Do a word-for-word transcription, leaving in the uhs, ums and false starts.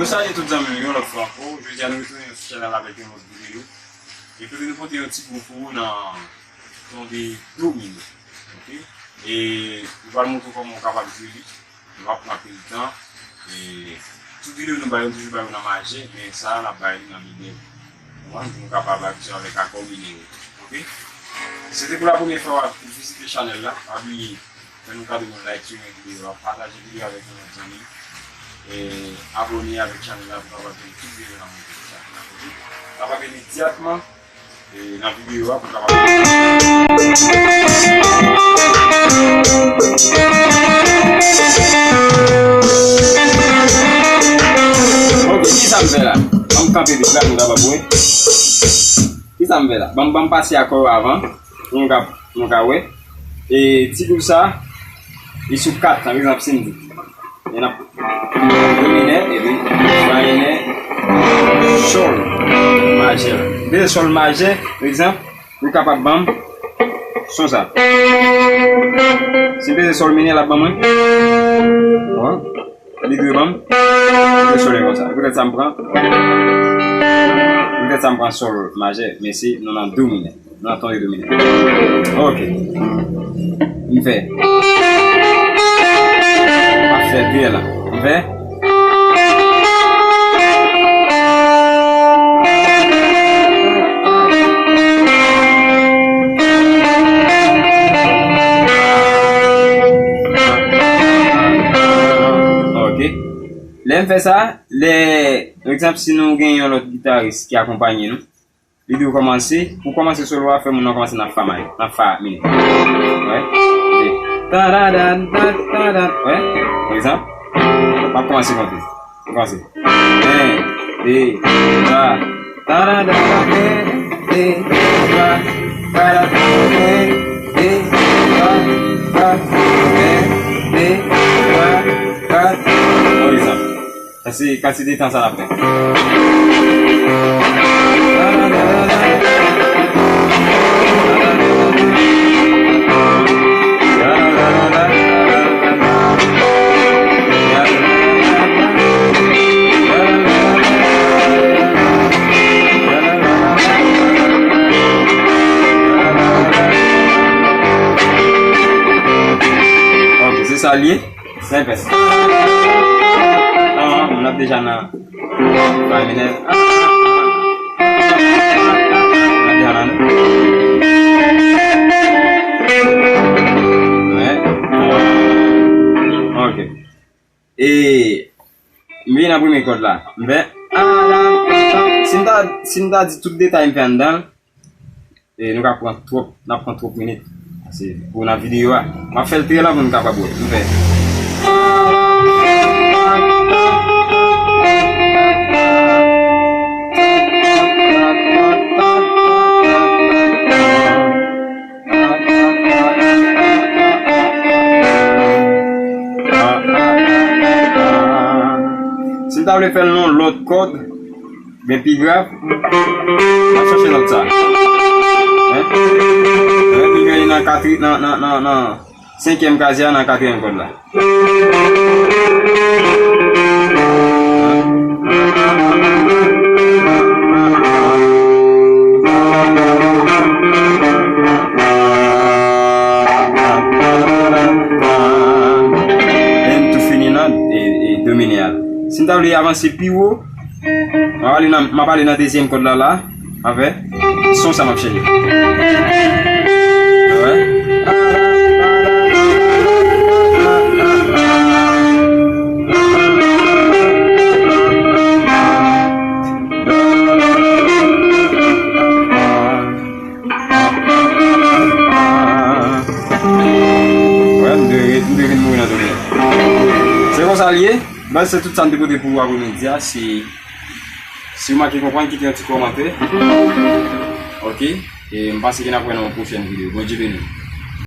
Salye tout zanmi m yon lòt fwa ankò. Jodi a nou retounen sou chanèl la avèk yon lòt videyo. E kote nou pote yon ti kou pou ou nan ton de do minè. Ok? E nou pral montre w kòman w kapab jwe li. Nou p ap pran anpil tan. E tout videyo nou bay yo, nou toujou bay yo nan majè, men sa a, n ap bay li nan minè. Konprann? Pou nou kapab abitye avèk akò minè yo. Ok? Si se te pou la premyè fwa w ap vizite chanèl la, pa bliye fè nou kado yon like sou yon videyo a, pataje videyo avèk yon lòt zanmi. E abòne avèk chanèl la pou w kapab jwenn tout videyo n ap monte sou chanèl la. Ok? N ap ale imedyatman e nan videyo a pou w kapab. Ok, kisa m fè la? An m kanpe vit la pou m kapab wè. Kisa m fè la? Ban m, ban m pase akò yo avan pou nou ka, pou nou ka wè. E ti do sa, li sou kat, pa egzanp, si m di. E n ap do minè, epi fa minè, sòl majè. M peze sòl majè, pa egzanp, li kapab ban m son sa. Si m peze sòl minè, l ap ban mwen. Bon. Li dwe ban m. Li dwe sonnen konsa. Poutèt sa m pran. Poutèt sa m pran sòl majè, men si nou nan do minè. Nou nan ton de do minè. Ok. M fè. M ap fè de la. M fè. Ok. Lè m fè sa, lè, pa egzanp, si nou gen yon lòt gitaris ki akonpanye nou, li dwe kòmanse, pou kòmanse solo a, fè moun nan kòmanse nan fa may, nan fa minè. Wè? Tadadadadada, wè? Pa egzanp, m ap kòmanse konte. M kòmanse. En, de, twa. Tadadada, en, de, twa. Tadada, en, de, twa, twa. En, de, twa, twa. Pa egzanp. Sa se kantite tan sa l ap fè. Ok, se sa l ye. Senpès. Ah, moun ap deja nan fa minè. Ah, moun ap deja nan. Wè. Ok. E m vin nan premye kòd la. M fè. Ah, la. Si m ta, si m ta di tout detay m fè anndan l, E nou ka pran twòp, n ap pran twòp minit. Paske pou nan videyo a, m ap fè l trè long pou nou kapab wè. Nou fè. Si n ta vle fè l nan lòt kòd, Byen pi grav, n ap chache nòt sa. Hein? Hein? Li genyen nan katri-, nan, nan, nan, nan senkyèm kazye a, nan katriyèm kòd la. E n tou fini nan, e, e, do minè a. Si n ta vle avanse pi wo, M ap ale nan, m ap ale nan dezyèm kòd la la, avè son sa m ap chèche. Wè. Wè, m dwe, m dwe vin mouri nan domèn. Se konsa l ye. Baz, se tout sa m te pote pou ou apremidi a. Si, si w manke konprann, kite yon ti kòmantè. Ok? E m panse ke n ap wè nan yon pwochèn videyo. Bondye beni w.